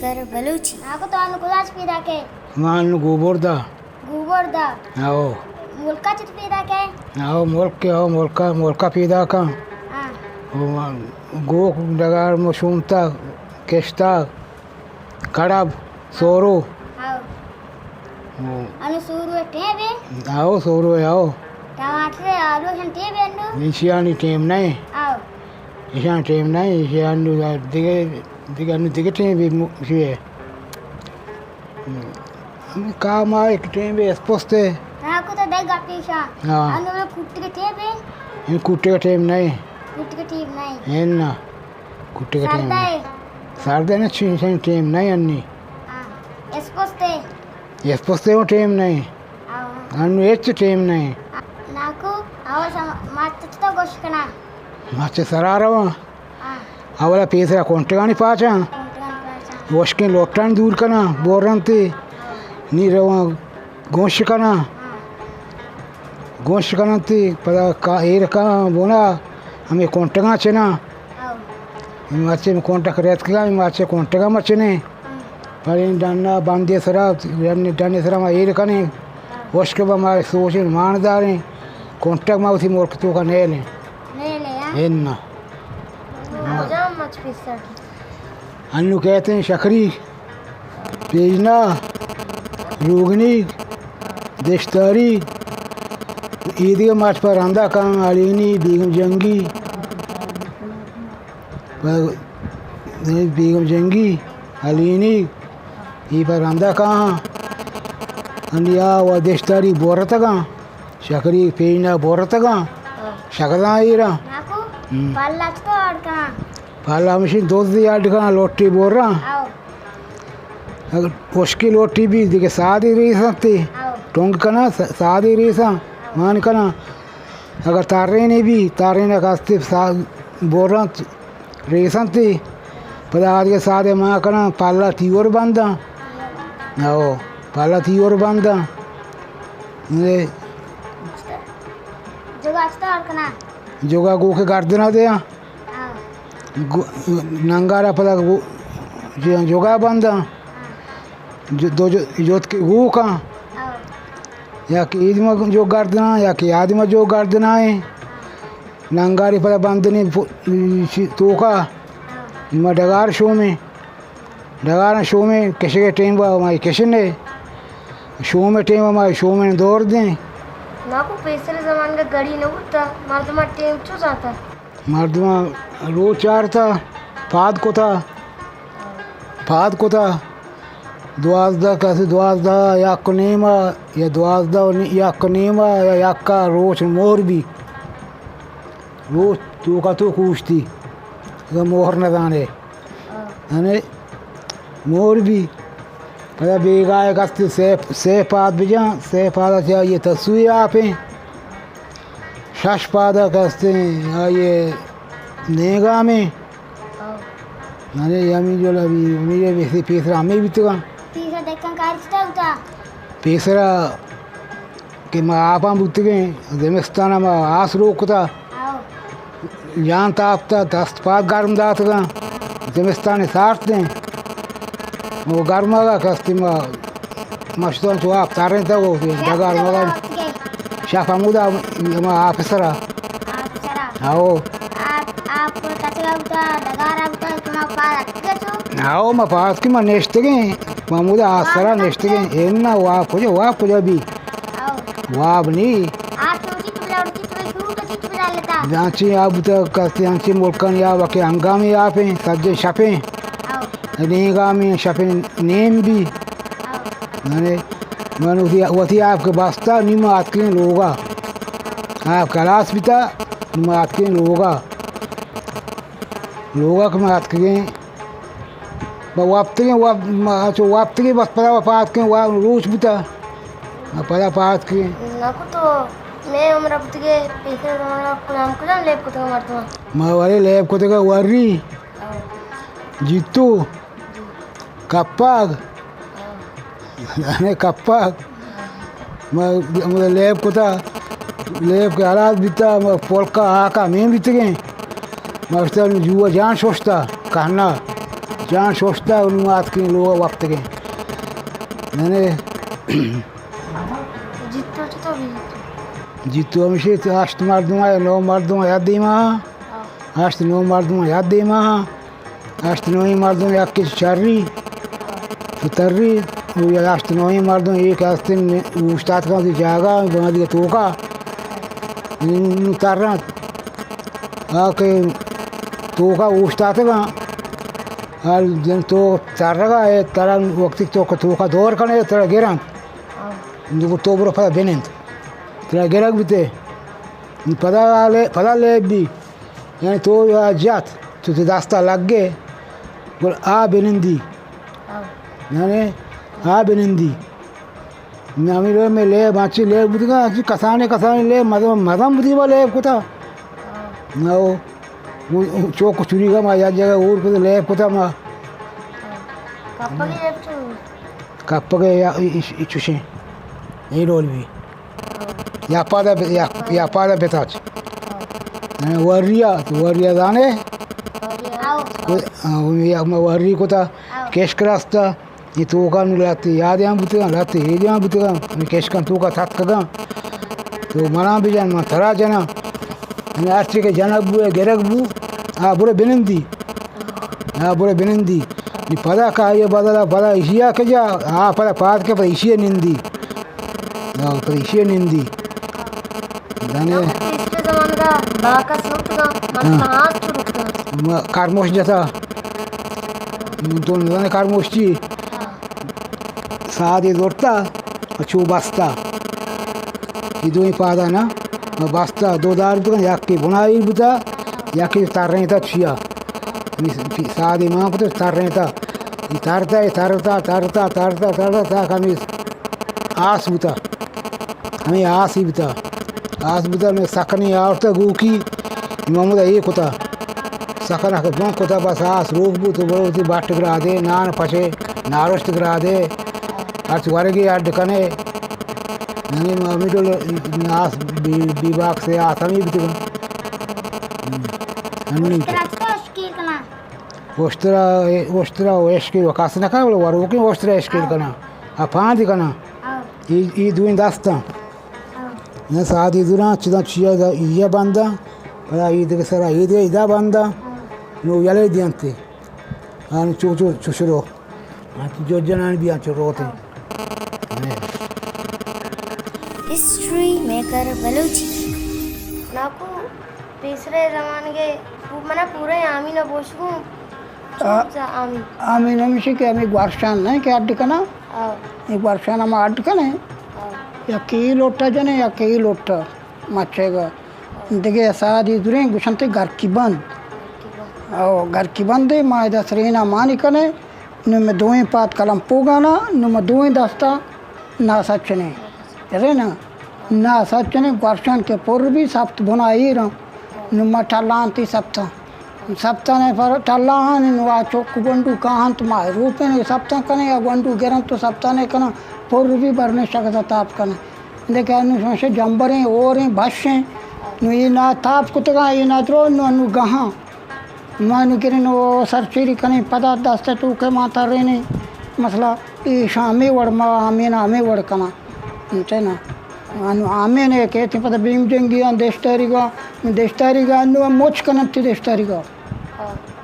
کر بلوچی۔ ناکو تو انو کجا چہ پیداک ئے؟ ما انو گوبردا۔ گوبردا؟ آؤ۔ ملکا چہ تو پیداک ئے؟ آؤ، ملک، آؤ، ملکا، ملکا پیداک آں۔ ہاں۔ او ما گوک ڈگار مشومتا، کشتا، کڑب، سورو۔ آؤ۔ او۔ انو سورو ٹیم بی؟ آؤ، سورو آؤ۔ ٹماٹر، آلو، ایشان ٹیم بی انو؟ ایشانی ٹیم نہ۔ آؤ۔ ایشان ٹیم نہ، ایشان دگہ، دگہ، انو دگہ ٹیم بی مو-، شوئے۔ ہم، کا ما ایک ٹیم بی اسپوستے۔ ہاں، کو تو دگہ پیشا۔ ہاں۔ انو کٹگے ٹیم بی؟ ان کٹگے ٹیم نہ۔ کٹگے ٹیم نہ۔ ان نہ۔ کٹگے ٹیم سردے؟ نہ۔ سردے نہ، چین، چین ٹیم نہ انی۔ ہاں۔ اسپوستے؟ اسپوستے ہوں ٹیم نہ۔ آؤ۔ انو ہچ ٹیم نہ۔ ناکو، آؤ شما، ما چتو گوش کنا۔ ما چہ سرا رواں۔ ہاں۔ اولا پیسرا کنٹگانی پاچاں۔ کنٹگانی پاچاں۔ وشکیں لوٹان دور کناں، بورنتے۔ نی رواں گوش کناں۔ ہاں۔ گوش کننتے، پدا کا-، ایر کاں بونا، ہمے کنٹگاں چناں۔ ہاں۔ ہمے مچے کنٹگ ریتکگاں، ہمے مچے کنٹگاں مچنے۔ ہاں۔ پرین ڈنا بندے سرا، ڈن، ڈنے سرا ما ایر کنیں۔ ہاں۔ وشک با ما سوچیں مان داریں۔ کنٹگ ما اسی ملک توکا نیلیں۔ نیلے، ہاں؟ انا۔ کجام مچ پیسر؟ انو کہتے ہیں شکری، پیجنا، روگنی، دشتاری، ایدگہ مچ پر رندا کان، علینی، بیگم جنگی۔ پہ بیگم جنگی، علینی، ای پہ رندا کاہاں۔ انیا و دشتاری بورتگاں، شکری پینا بورتگاں، ہاں۔ شکداں ایراں۔ ناکو، ہم۔ پالا چطور اڈ کاں؟ پالا ہمشی دوزی اڈ کاں، لوٹی بوراں۔ آؤ۔ اگر پشکی لوٹی بی، دیگہ سادی ریساں تی۔ آؤ۔ ٹونگ کناں، س-، سادی ریساں، آؤ۔ مان کناں۔ اگر تارینے بی، تارینے کاستی سا-، بوراں ریسنتی، پدا آدگہ سادے ما کناں، پالا تیور بنداں۔ او، پالا تیور بنداں۔ اے۔ جوگا چطور کناں؟ جوگا گوکے گردنا دیاں۔ ہاں۔ گو-، ننگارا پدا گو-، جو-، جوگا بنداں۔ ہاں۔ جو-، دو جو-، جوت کے گوکاں۔ ہاں۔ یا کہ ایدما جو گردنا، یا کہ آدما جو گردنا ایں۔ ننگاری پدا بندنی پ-، چی-، توکا، ما ڈگار شومیں، ڈگاراں شومیں، کشگے ٹیم با ما کشنے، شومیں ٹیم ما شومیں دور دیں۔ ناکو پیسر زمانگا گڑی نہ بوتا، مردما ٹیم چو زانتا؟ مردما روچ چارتا، پاد کتا، پاد کتا۔ دوازدہ کس، دوازدہ یک و نیما یا دوازدہ و نی-، یک و نیما یا یکا روچ مور بی۔ روچ توکا تو کوشتی۔ اگا مور نہ دانے۔ ہاں۔ یعنی مور بی۔ پدا بیگاہ کستی سے، سے پاد بجان، سے پاد چا یہ تسوی آپیں۔ شش پاد کستی آئیے نیگامیں۔ ہاں۔ ننے ہمیں جو لبی، ہمیں ویسے پیسرا ہمیں بیتگاں۔ پیسرا دکان کار چتا ہوتا؟ پیسرا کہ ما آپاں بوتگیں، زمستان ما آس روک کتا۔ ہاں۔ جان تاپتا، دست پاد گرم داتگاں۔ زمستان سارت دیں۔ وہ گرم آگا کستی ما مشتاں چو آپ تارینتا، وہ ڈگار مگا۔ شپ ہمودا ہما آپ سرا۔ آپ سرا؟ آؤ۔ آپ، آپ کچگا بوتا، ڈگارا بوتا، شما پاد اتکگے چو؟ آؤ، ما پاد اتکیں، ما نشتگیں، ما ہمودا آپ سرا نشتگیں۔ اے نا، واب کجا، واب کجا بی؟ آؤ۔ واب نی۔ آپ تو چیچ بلا، چیچ بلا، شروع تو چیچ بلا لیتا۔ جانچی آپ بوتا کستی ہنچی ملکانی آپ کہ ہنگامی آپیں، سجے شپیں۔ آؤ۔ نیگامیں شپیں نیم بی۔ آؤ۔ ننے من وتی، وتی آپ کہ بستا، نی ما آتکگیں لوگا۔ آپ کلاس بیتا، نی ما آتکگیں لوگا۔ لوگا کہ ما آتکگیں، با وپتگیں، وپ-، ما چو وپتگیں بس پدا پاد آتکگیں، وا روچ بوتا۔ ما پدا پاد آتکگیں۔ ناکو تو مئے عمر بوتگے، پیسر زمانہ کجام، کجام لیب کتگا مردماں؟ ما ورے لیب کتگا وری۔ آؤ۔ جیتو۔ کپگ۔ ہاں۔ یعنی کپگ۔ ما، ما لیب کتا، لیب کہ ہلاس بیتا، ما پلکا ہاکا مین بیتگیں۔ ما اشتا جو جان ششتا، کہنا۔ جان شوشتا، انو آتکیں لوگ وپتگیں۔ ننے۔ جیتو چطور بیت؟ جیتو ہمیشی ہشت مردم ہے، نو مردم ہے دیما۔ ہشت نو مردم یک دیما، ہشت نویں مردم یکے چہ چری، چہ تری، او یا ہشت نویں مردم ایک ہستن اوشتاتگاں وتی جاگہ، باندی توکا نو ترنت۔ آ کہ توکا اوشتاتگاں، حال جن تو ترگا ہے، ترا وقتی تو توکا دور کنے، ترا گرنت۔ نو تو برو پدا بنند۔ ترا گرگ بوتے۔ پدا لے-، پدا لیب بی۔ یعنی تو یا جات، تو تی دستا لگے، گڑا آ بنندی۔ یعنی آ بنندی۔ نہ ہمیں لوگ میں لیب، ہنچی لیب بوتگا، ہنچی کسانے کسانے لیب، مزن، مزن بوتگا لیب کتا۔ نہ او، او، او چوک چوری گا ما یا جگہ اور کتا لیب کتا ما۔ کپگے یا، ای-، ای-، ای چوشیں۔ اے ڈول بی۔ یا پادا ب-، یا، یا پادا بتاچ۔ ہاں، وریا، تو وریا زانے؟ وریا۔ ہاں، یا ما وری کتا، کشک راستا، یہ توکا نو لاتے یادیاں بوتگاں، لاتے ہیدیاں بوتگاں، ہمیں کشکاں توکا تتکگاں۔ تو منا بجن، من ترا جناں۔ ہمیں ہر چی کہ جنگ بو، گرگ بو، آ برو بنندی۔ آ برو بنندی۔ نی پدا کہ آئی بدلا پدا ایشیا کہ جا، آ پدا پاد کہ پدا ایشیا نندی۔ آ پدا ایشیا نندی۔ دانے۔ پیسرے زمانگا باکس لوٹگا، ماشاءاللہ، ہاں۔ ہاں، چو لوٹگا۔ ما-، کارموش جتا۔ تو نزانے کارموش چی؟ ہاں۔ سادے زورتا، چو بستا۔ یہ دوئیں پادا نا، بستا دو دار بوتگاں، یکے بنائی بوتا، یکے ترینتا چیا۔ ہمیں پی-، سادے مان کتا ترینتا۔ یہ ترتا، یہ ترتا، ترتا، ترتا، ترتا، تا ہمیں آس بوتا۔ ہمیں آسی بوتا۔ آس بوتا، ہمیں سکنے آورتا گوکی، محمد اے کتا۔ سکن ءَ کہ بن کتہ، بس آس روک بوت، تو برو وتی بٹ گرا دے، نان پچے، نارشت گرا دے، ہرچ ورگے اڈ کنے۔ یعنی ما ہمے ڈول آس بی، بی باکس ءَ آس ہمے بیتگ۔ ہم۔ ہنی۔ اشترا چطور اشکیل کناں؟ اشترا، اشترا و اشکیل و کس نہ کناں، بلے وروکیں اشترا اشکیل کناں۔ آ پاندی کناں۔ آ۔ ای، ای دوئیں دستاں۔ نہ سادی دراں، چداں چیا دا، ایا بنداں، پدا ای دگہ سرا ای دگہ ادا بنداں، نو یلے دیانتے۔ آن چو چو چو شروع۔ آن جو جنان بیان چو روتے۔ History maker Balochi. ناکو پیسرے زمانگے منا پورے آمین بوشگوں۔ آ، آمین۔ آمین ہمیشی کہ ہمیں گوارشان نہیں کہ اڈ کنا۔ آ۔ یہ گوارشان ہم اڈ کنے۔ آ۔ یا کئی لوٹا جنے یا کئی لوٹا مچے گا۔ دگہ سادی دریں گوشنتے گرکی بند۔ گرکی بند۔ او، گرکی بندے ما ادا سرینا مانی کنے۔ نو میں دوئیں پات قلم پوگانا، نو میں دوئیں دستا ناسچنے۔ ارے نا، ناسچنے گورشان کہ پر بی سپت بنا ایراں۔ نو ما ٹلانتی سپتاں۔ سپتانے پر ٹلاہانی نو آ چک گونڈو کاہنت ما روپیں سپتاں کنے یا گونڈو گرنت تو سپتانے کناں پر بی برنے شکتا تاپ کنے۔ لیکن انو شمشے جمبریں، اوریں، بشیں۔ نو یہ نا تاپ کتگاں، یہ نا درو، نو انو گہاں۔ ما نو گرین و سرچیری کنیں، پدا دست تو کہ ما ترینیں۔ مسئلہ ایشاں ہمے وڑ، ما ہمے نا ہمے وڑ کناں۔ انتے نا۔ انو ہمے نے کہ تی پدا بیم جنگی آن دیشتاری گا، دیشتاری گا، انو مچ کنن تی دیشتاری گا۔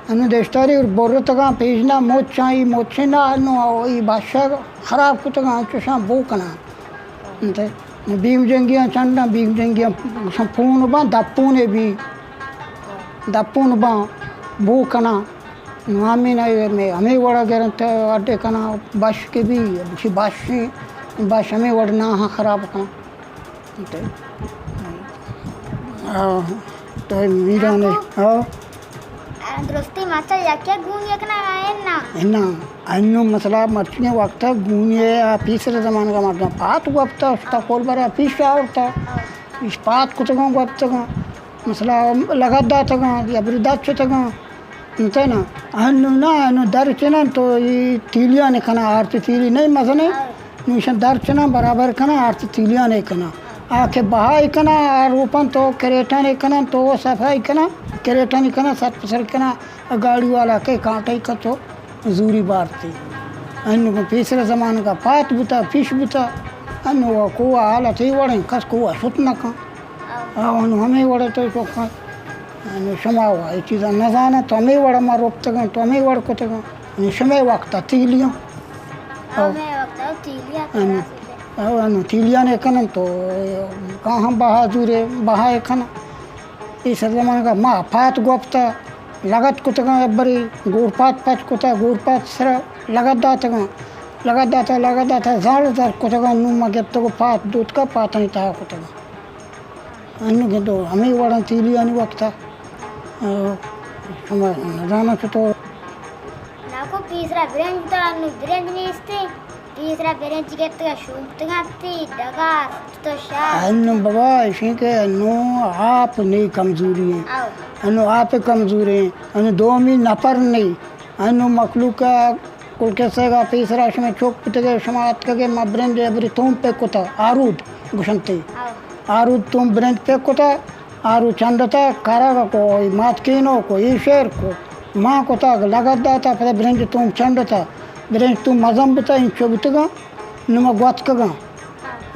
انو دیشتاری برتگاں پیش نا مچ آئی مچ نا، انو ای بادشاہ خراب کتگاں، انچوشاں بو کناں۔ انتے بیم جنگیاں چنڈاں، بیم جنگیاں گوشاں پون باں، دپونے بی، دپون باں، بو کناں۔ نو ہمے نہ، ہمے، ہمے وڑا گرنت اڈے کناں، بش کہ بی، بشی باشیں، بش ہمے وڑ ناہاں خراب کناں۔ انتے۔ آ، تو میران ہے۔ ہاں۔ درستی مچا یکے گونی کناں انا؟ انا، انو مسئلہ مرچی وقت گونی آ پیسر زمانگا مردم پات گپتا، استا کول برا پیش آورتا۔ اس پات کتگاں گپتگاں۔ مسئلہ لگت داتگاں، یا بری دات چتگاں۔ انتے نا، انو نا، انو در چنن تو ای تیلیاں کناں، آرتی تیلی نہیں مزنے۔ نو ایشاں در چناں برابر کناں، آرت تیلیانے کناں۔ آ کہ بہائی کناں، آ روپن تو کریٹانے کناں، تو وہ صفائی کناں، کریٹانی کناں، سر پہ سر کناں، آ گاڑی والا کہ کانٹے کتو، زوری بارتی۔ انو پیسرا زمانگا پات بوتا، پیش بوتا۔ انو کوہ حالت ای وڑیں، کس کوہ شت نہ کن۔ آ، انو ہمے وڑ تو چوکا۔ انو شما وا اے چیزا نہ زاناں، تو ہمے وڑ ما روپتگاں، تو ہمے وڑ کتگاں۔ انو شمے وقتا تیلیاں۔ ہمے وقتا تیلیاں انو، او انو تیلیاں نے کنن تو کاہاں بہا زورے، بہا کنن۔ اے سر زمانگا ما پات گوپتا، لگت کتگاں ابری، گور پات پچ کتا، گور پات سرا لگت داتگاں، لگت داتا، لگت داتا، زال زر کتگاں، نوں ما گپتگو پات دوتکا، پاتانی تہا کتگاں۔ انو گندو ہمے وڑاں تیلیانی وقتا، آ، شما نزاناں چطور۔ ناکو پیسرا برنج تا، انو برنج نیستے۔ پیسرا برنج گپتگا شومتگا تی ڈگار تو شاہ۔ انو بابا، اشیں کہ انو آپ نی کمزوری ہیں۔ او۔ انو آپ کمزوری ہیں۔ انو دومی نفر نی۔ انو مخلوق کل کسے گا پیسرا شما چوک پتگے، شما اتکگے، ما برنج ابری توم پہ کتا، آرود گشنتے۔ او۔ آرود توم برنج پہ کتا، آرو چنڈتا، کارا کو، ماتکینو کو، ایشیر کو، ما کتا، لگت داتا، پدا برنج توم چنڈتا، برنج توم مزن بتا، انچو بتگا۔ نوں ما گواتکگاں۔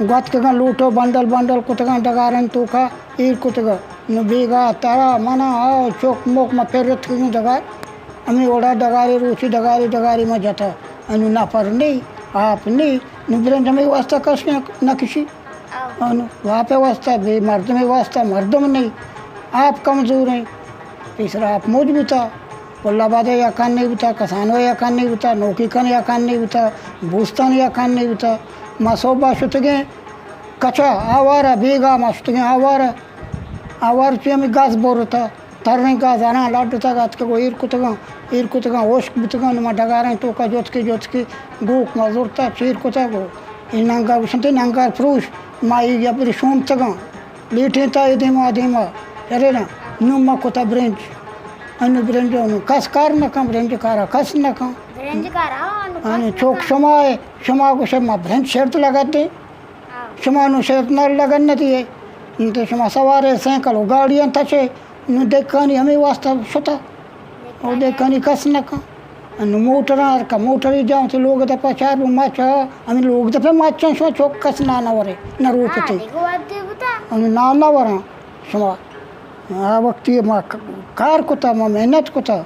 گواتکگاں، لوٹو بنڈل بنڈل کتگاں، ڈگارانی توکا ایر کتگاں۔ نوں بیگاہ ترا منا آ چوک موک ما پر اتکگیں ڈگار۔ ہمے وڑا ڈگارے روچی، ڈگارے ڈگارے ما جتا۔ انوں نفر نی، آپ نی، نوں برنج ہمے واسطہ کس نہ کشی۔ انوں آپ واسطہ بے مردمے واسطہ مردم نی۔ آپ کمزور ہیں۔ پیسرا آپ موج بوتا، پل آباد ء یکان نی بوتا، کسانو ء یکان نی بوتا، نوکی کن یکان نی بوتا، بوستان یکان نی بوتا۔ ما سوبا شتگیں کچا آوارا، بیگا ما شتگیں آوارا۔ آوار چی ہمیں گاز بورتا، تریں گاز آناں لڈتگ اتکگ و ایر کتگاں، ایر کتگاں، ہشک بوتگاں، نوں ما ڈگاریں توکا جتکی جتکی گوک ما زرتا، چیر کتگ و اے ننگا گوشنتے ننگار پروش، ما اے گپری شومتگاں۔ لیٹینتا اے دیما آ دیما، شرے نا، نوں ما کتا برنج۔ انوں برنج انوں کس کار نہ کن، برنج کارا کس نہ کن۔ برنج کارا انوں کس انوں نہ چوک کن۔ شما اے، شما گوشے ما برنج شرط لگت دیں۔ ہاں۔ شما انوں شرط نہ لگن نہ دیے۔ انتے شما سوارے سائیکل و گاڑی انت چے، انوں دکانی ہمیں واسطہ شتا۔ او دکانی کس نہ کن۔ انوں موٹراں ہر کا موٹری جاؤں تے لوگ دپا چار بو ماچا، ہمیں لوگ دپا ماچاں شما چوک کس نا نہ ورے، نہ روپتے۔ ہاں، دیکھو، اب دے بتا۔ انوں نا نہ وراں شما۔ آ وقتی ما ک-، کار کتا، ما محنت کتا۔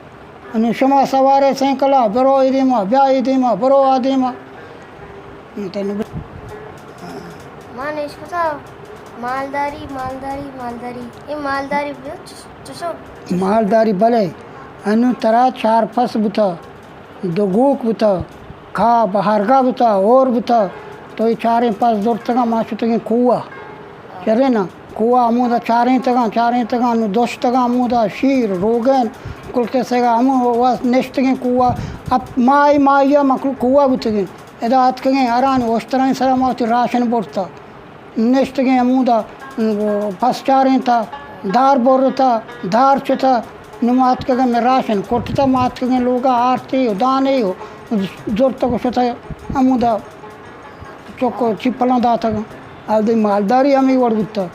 انوں شما سوارے سائیکلا، برو اے دیما، بیا اے دیما، برو آ دیما۔ انت انوں ب-، ما نشکتا مالداری، مالداری، مالداری۔ اے مالداری بہ چ-، چشو؟ مالداری بلے۔ انوں ترا چار پس بوتا، دو گوک بوتا، کھا بہارگاہ بوتا، ہور بوتا، تو اے چاریں پس زرتگاں، ما شتگیں کوہ۔ چرے نا، کوہ ہمودا چارینتگاں، چارینتگاں، نوں دشتگاں ہمودا، شیر، روگن، کل کسے گا ہمو وس نشتگیں کوہ۔ اپ ماہی ماہی ء مخلوق کوہ بوتگیں۔ ادا اتکگیں ہرانی اشترانی سرا ما وتی راشن برتا۔ نشتگیں ہمودا پس چارینتا، دار برتا، دار چتا، نوں ما اتکگیں مئے راشن کٹتا، ما اتکگیں لوگا آرتی و دانے و زرتگ و شتا ہمودا۔ چک و چپلاں داتگ۔ اودے مالداری ہمے وڑ بوتگ۔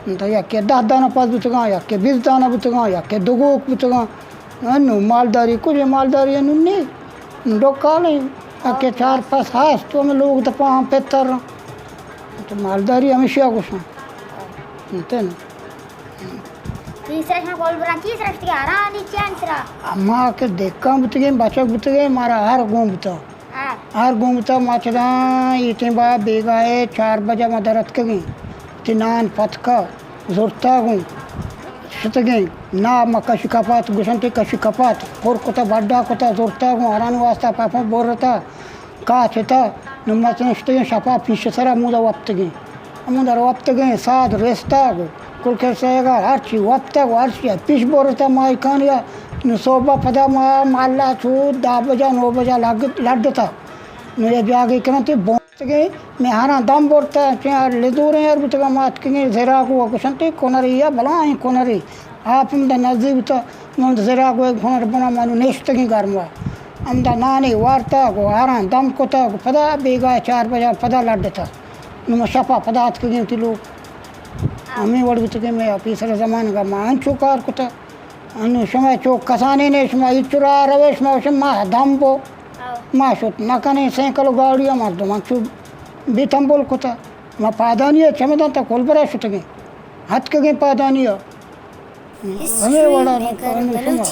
انت یکے دہ دانہ پس بوتگاں، یکے بیست دانہ بوتگاں، یکے دو گوک بوتگاں۔ انوں مالداری کجے؟ مالداری انوں نی۔ ڈکالیں۔ یکے چار پس ہست، تو ہمے لوگ دپا ہم پتر۔ تو مالداری ہمیشہ گوشاں۔ انت نا۔ تیسرا شما گول بران، تیسرا شتگے ہرانی چین سرا۔ اما کہ دکان بوتگیں، بچک بوتگیں، مارا ہر گون بوتگ۔ ہر گون بوتگ، ما چداں اے ٹیم با بیگاہ ء چار بجہ ما در اتکگیں۔ وتی نان پتکا زرتا گوں شتگیں۔ نا ما کشی کپات، گوشنتی کشی کپات، پر کتا، بڈا کتا، زرتا گوں، ہرانی واسطہ پاپوں برتا، کاچتا، نوں ما نشتگیں شپا پیش سرا مودا وپتگیں۔ ہمودا وپتگیں، ساد رستگ و کل کسیگا ہرچی وپتگ و ہرچی پیش برتگ ماہیکانیا۔ نوں صبح پدا ما مالا چو دہ بجہ، نو بجہ لگ-، لڈتگ۔ نوں اے جاگہے کننت بونتگیں، مئے ہراں دم برتگ، چہ لدوریں ہر بوتگاں، ما اتکگیں زراگو گوشنت کنری یا بلاہیں کنری۔ آپ ہمدا نزدیک بوتگ، من زراگو کنر بنا ما نوں نشتگیں گرما۔ ہمدا نانے وارتگ و ہراں دم کتگ، پدا بیگاہ چار بجہ پدا لڈتگ۔ نوں ما شپا پدا اتکگیں وتی لوگ۔ ہمے وڑ بوتگیں مئے پیسرا زمانگا ما انچو کار کتگ۔ انو شما چو کسانی نے، شما ایچ را روے، شما شما دم بو۔ ما شت نہ کنیں سائیکل و گاڑی، مردم چو بے تنبل کتا۔ ما پادانی چمدان تا کل برا شتگیں، ہتکگیں پادانی۔ ہمیں وڑا انو شما۔